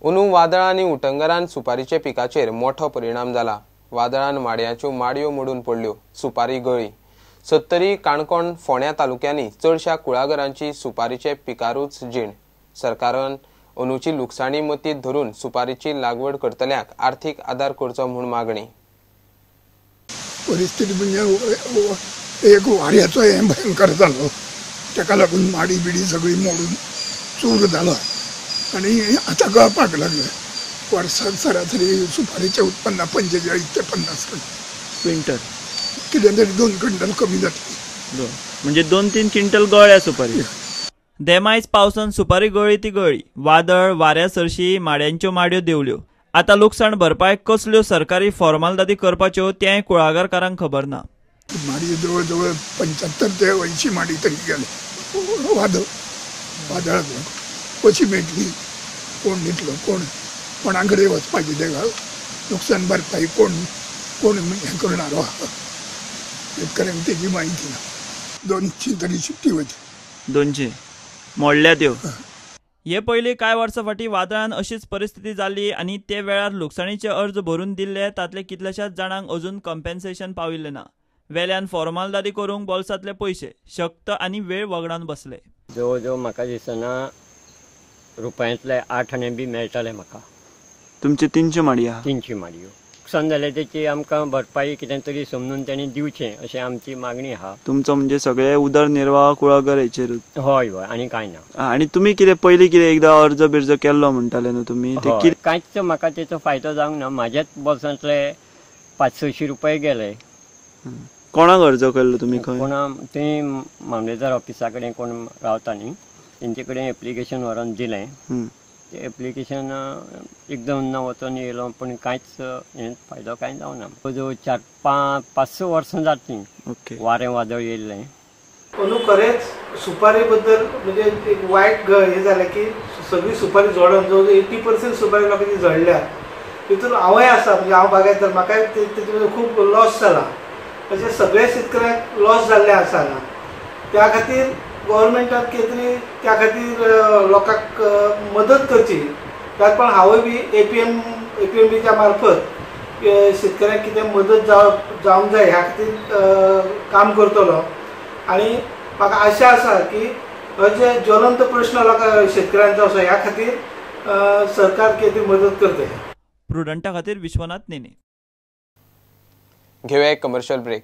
अंदू वादळ आनी उटंगरान सुपारीच्या पिकाचेर मोठो परिणाम जाला. वादळान माडयांच्यो माडयो मोडून पडल्यो, सुपारी गळ्ळी. सत्तरी, काणकोण, फोंड्या तालुक्यांनी चडशा कुळागरांची सुपारीचे पिकारूच जीण. सरकारान अंदूची लुकसाणी मतींत धरून सुपारीची लागवड करतल्यांक आर्थीक आदार करचो म्हूण मागणी. परिस्थिती म्हणजे एक वाऱ्याचो हें भयंकर जालो, ताका लागून माडी बिडी सगळी मोडून चूर जाला आनी आतां गळपाक लागले. वर्साक सरासरी सुपारीचें उत्पन्न 45 ते 50 क्विंटल, कितें तरी 2 क्विंटल कमी जातली, म्हणजे 2-3 क्विंटल गळ्या सुपारी. देमायज पावसान सुपारी गळ्ळी ती गळ्ळी, वादळ वाऱ्या सरशी माड्यांच्यो माडयो देंवल्यो. आतां लुकसाण भरपाय कसल्यो सरकारी फॉर्मालदादी करपाच्यो तेंय कुळागरकारांक खबर ना. माडी जवळ जवळ 75 ते 80 माडी तरी गेले. वादळ वादळाक कशी मेळटली, कोण दितलो, कोण कोणा कडेन वचपाचें तेका नुकसान भरपाई कोण कोण हें करणार आहा, शेतकऱ्यांक तेजी म्हायती ना. 200 तरी शिट्टी वयता, 200 मोडल्या त्यो. हे पयलीं कांय वर्सां फाटीं वादळान अशीच परिस्थिती जाल्ली आनी ते वेळार लुकसाणीचे अर्ज भरून दिल्ले तांतले कितल्याशाच जाणांक अजून कंपेन्सेशन पाविल्लें ना. वेल्यान फॉर्मालदादी करूंक बोल्सांतले पयशे, शक्त आनी वेळ वगडावन बसले. जवळ जवळ म्हाका दिसना रुपयांतले 8 आणे बी मेळटाले म्हाका. तुमचे 300 माडयो? 300 माडयो नुकसान जालें तेची आमकां भरपाई कितें तरी समजून तांणी दिवचें अशें आमची मागणी आहा. तुमचो म्हणजे सगळे उदरनिर्वाह कुळागर हेचेरूच? हय हय, आनी कांय ना. आनी तुमी कितें पयलीं कितें एकदां अर्ज बिर्ज केल्लो म्हणटाले न्हू तुमी? कांयच म्हाका तेचो फायदो जावंक ना. म्हाज्याच बोल्सांतले 500-600 रुपये गेले. कोणाक अर्ज केल्लो तुमी? खंय? कोणा थंय मामलेदार ऑफिसा कडेन कोण रावता न्ही तेंचे कडेन एप्लिकेशन व्हरोन दिलें. ते एप्लिकेशन एकदम ना वचोन येयलो, पूण कांयच हें फायदो कांय जावना. जवळ 4-5-6 वर्सां जातलीं वारें वादळ येयल्लें. अंदू खरेंच सुपारी बद्दल म्हणजे एक वायट हें जालें की सगळी सुपारी झडोवन जवळ जवळ 80% सुपारी लोकांची झडल्या. तितून हांवूय आसा, म्हणजे हांव बागायतदार, म्हाकाय तेचे खूब लॉस जाला. अशें सगळ्या शेतकऱ्यांक लॉस जाल्लें आसा हांगा. त्या खातीर गव्हर्मेंटान कितें तरी त्या खातीर लोकांक मदत करची. त्याच पण हांवूय बी APMBच्या मार्फत शेतकऱ्यांक कितें मदत जावंक जाय ह्या खातीर काम करतलो. आनी म्हाका आशा आसा की हो जे ज्वलंत प्रश्न लोकां शेतकऱ्यांचो आसा ह्या खातीर सरकार कितें तरी मदत करतलें. प्रुडंटा खातीर विश्वनाथ नेने. घेवया एक कमर्शियल ब्रेक.